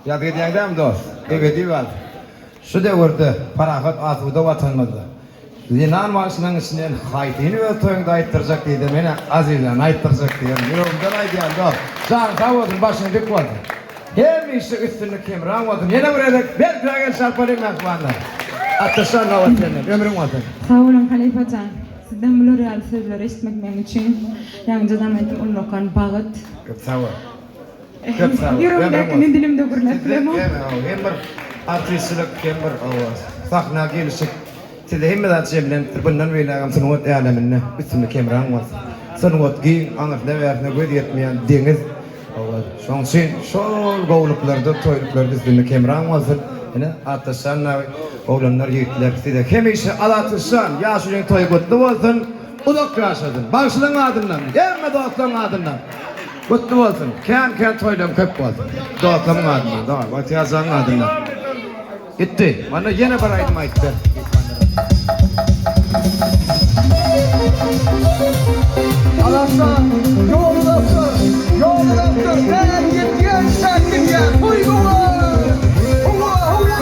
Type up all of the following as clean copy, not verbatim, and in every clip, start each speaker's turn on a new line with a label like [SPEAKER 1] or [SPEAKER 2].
[SPEAKER 1] Ýazgy edýäň dämi dost? Ebedi galsyn. Şu döwürde parahat asuda watanymyzda zenan bagşylaryň içinden haýsyny öz toýuňda aýtdyrjak diýse menä Azizany aýtdyrjak diýerin. Ýüregimden aýdýan dost. Janyň sag bolsun, başyň dik bolsun. Hemişe üstünlik hemraň bolsun. Ýene bir gezek berkräk el çarpalyň mähribanlar. Atdaşjan nobat senden. Ömrüň bolsun.
[SPEAKER 2] Sag boluň halypa jan. Sizden bular ýaly sözleri eşitmek meň üçin ýaňyjadam aýtdym ullakan bagyt.
[SPEAKER 1] Köp sag bol. Köp sag bol.
[SPEAKER 2] Ýüregimdäkini dilimde gürläp bilemok.
[SPEAKER 1] Hem bir artistçilik hem bir sahna gelişik sizde hemme zat jemlenipdir. Bundan beýlägem sungat äleminde üstünlik hemraň bolsun. Sungat giň, aňyrsyna bärsine göz ýetmeýän deňiz. Şoň üçin şol gowluklarda, toýluklarda üstünlik hemraň bolsun. Ine, Atdaşjan dagy, oglanlar, ýigitler size hemişe Azatlyşjan ýaşulyň toýy gutly bolsun, uzak ýaşasyn. Bagşylaryň adyndan, hemme dostlaryň adyndan gutly bolsun. Kän-kän toýlaryň köp bolsun. Dostlarymyň adyndan, dogry, Bagtyýarjanyň adyndan. Gitdi. Onda ýene bir aýdym aýdyp ber.
[SPEAKER 3] Alasdan, ýol uzakdyr, ýol uzakdyr, Päl ýetýänçä gidýär, toý bolar! Howa, howa!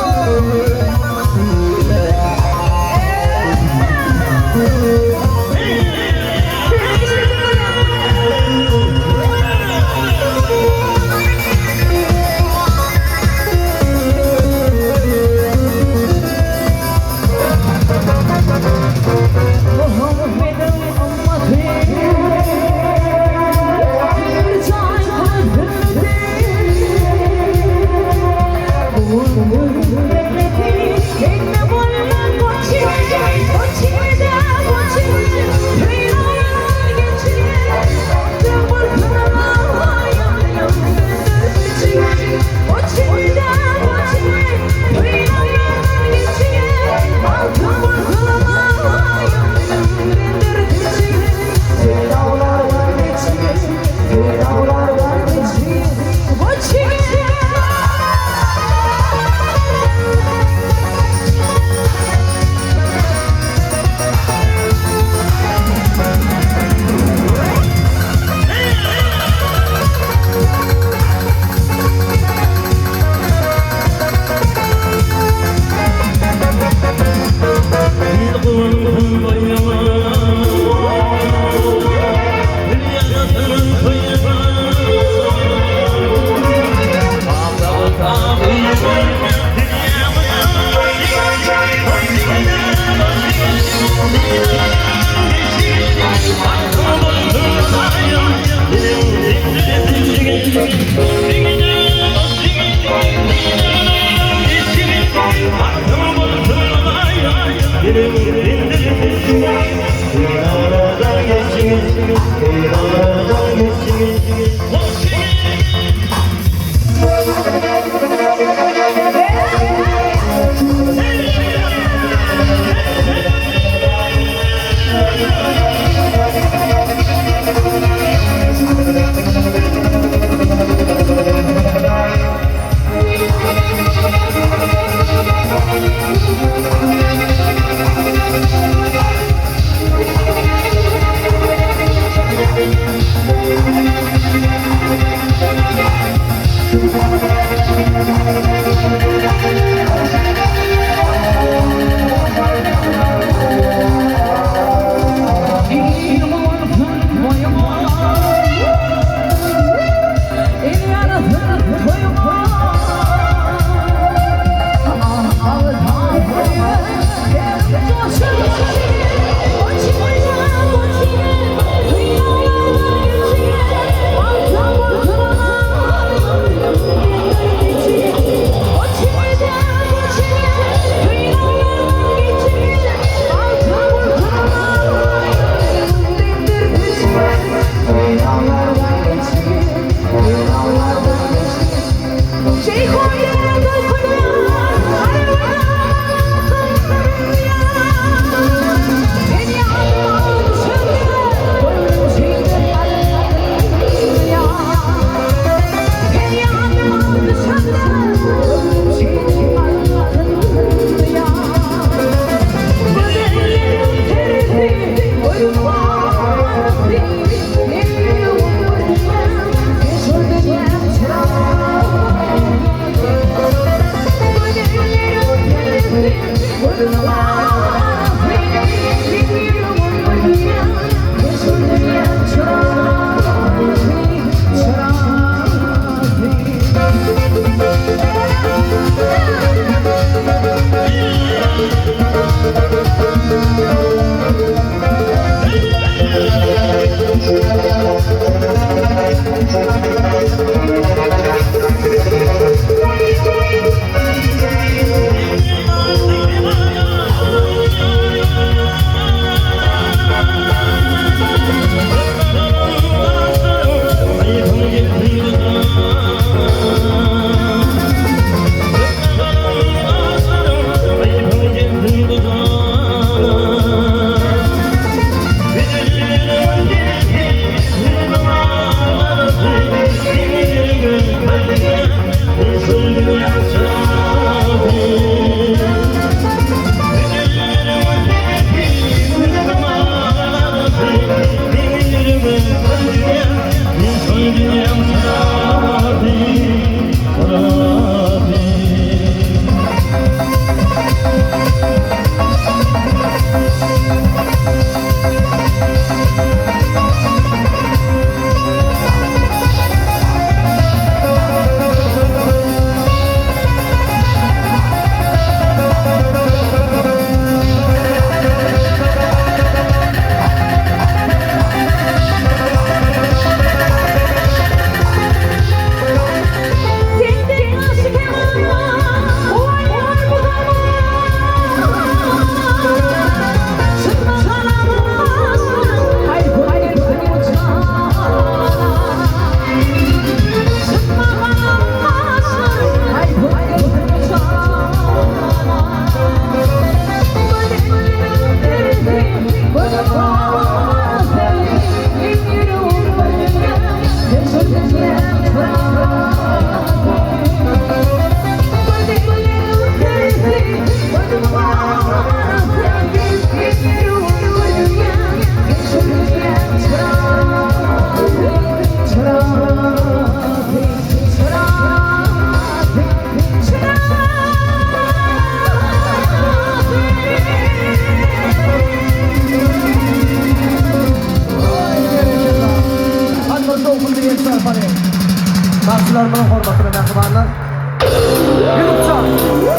[SPEAKER 3] Ýunusjan,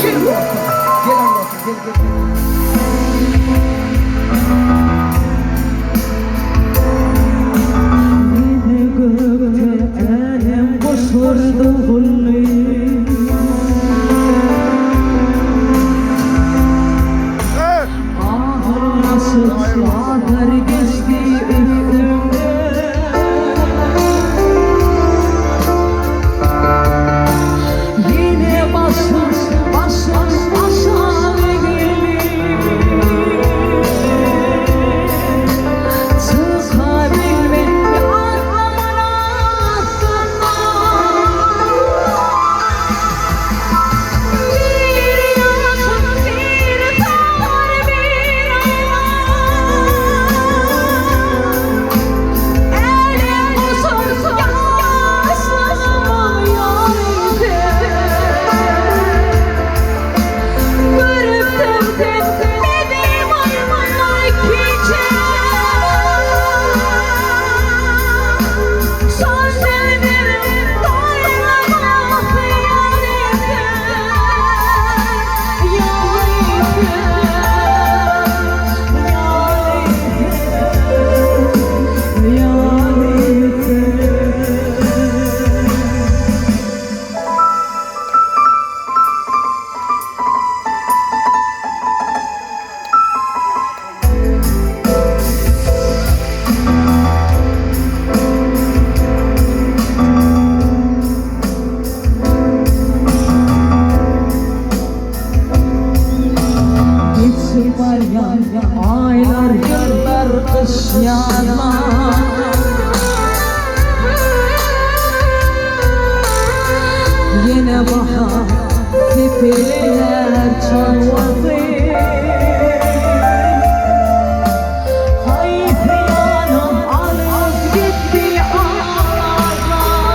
[SPEAKER 3] gel dostum. Gel dostum, gel, gel, gel.
[SPEAKER 4] Ýene gökde älem goşlar dowully. Ahyrlaşyp bazar geçdi üstümden. Yine başım başım aşağı eğildi. Çıkabilmek yargılaman astından. Bir yaşım bir tar bir ayran. Elim kusursuz yaşlanma yaride. Görüptüm dedim aymanlar keçe. Söz ederim dayanamam yaride. Yaride, yaride, yaride. Geçip barýan aýlar, ýyllar, gyş, ýazlar. Ýene bahar sepeleýär çarwasy. Haýsy ýana alyp gitdi awazlar.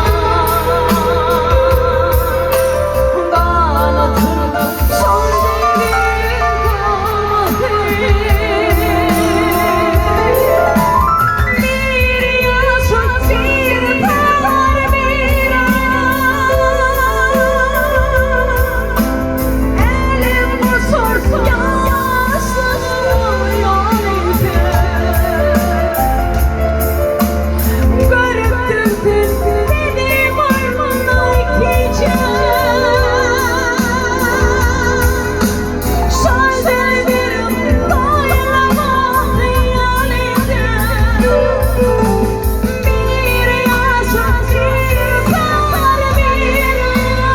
[SPEAKER 4] Ganatynda şol demir galmasy. Bir yaşa bir tar bir an. Elim kusursuz yaşlanıyor ipe. Görüptüm beni ormana gece. Söz ederim dayanamam hayalimde. Bir yaşa bir tar bir an.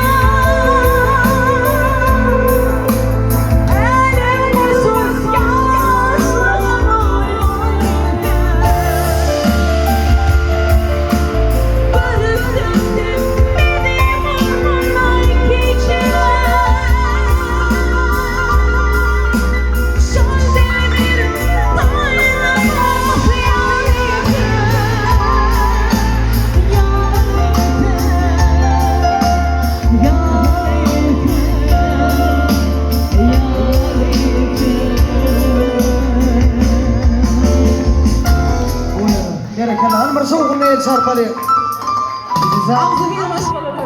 [SPEAKER 4] Elim kusursuz yaşlanıyor Görüptüm benim ormana gece. Söz ederim dayanamam yaride. Yaride, yaride, yaride.
[SPEAKER 3] Berekella, bir şowhunly el çarpaly.
[SPEAKER 4] Agzybir maşgala.